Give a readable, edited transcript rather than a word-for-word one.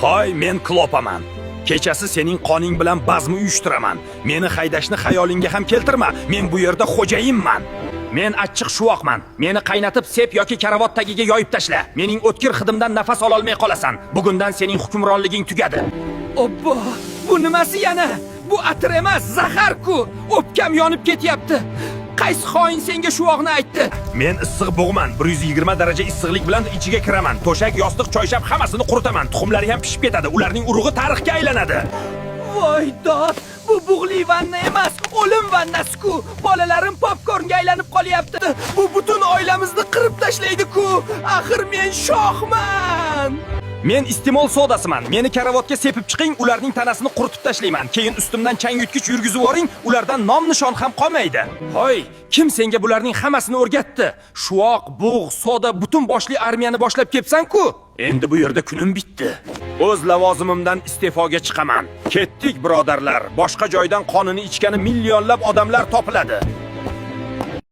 Hoy, men Klopaman. Kechasi sening qoning bilan bazm uyushtiraman. Meni haydashni xayolingga ham keltirma. Men bu yerda xo'jayinman. Men achchiq shuvoqman. Meni qaynatib sep yoki karavot tagiga yoyib tashla. Mening o'tkir hidimdan nafas ololmay qolasan. Bugundan sening hukmronliging tugadi. Obbo, bu nimasi yana? Bu atir emas, zahar-ku. O'pkam yonib ketyapti. Qaysi xoin senga shuvoqni aytdi? Men issiq bo'g'man. 120 daraja issiqlik bilan ichiga kiraman. To'shak, yostiq, choyshab hammasini quritaman. Tuxumlari ham pishib ketadi. Ularning urug'i tarixga aylanadi. Voy dod! Bu bug'li vanna emas, o'lim vannasi-ku. Bolalarim popkornga aylanib qolyapti. Bu butun oilamizni qirib tashlaydi-ku. Axir men shohman. Men iste'mol sodasiman. Meni karavotga sepib chiqing, ularning tanasini quritib tashlayman. Keyin ustimdan chang yutgich yurgizib yuboring, ulardan nom nishon ham qolmaydi. Hoy, kim senga bularning hammasini o'rgatdi? Shuvoq, bug', soda, butun boshli armiyani boshlab kepsan-ku. Endi bu yerda kunim bitdi. O'z lavozimimdan iste'foga chiqaman. Ketdik, birodarlar. Boshqa joydan qonini ichgani millionlab odamlar topiladi.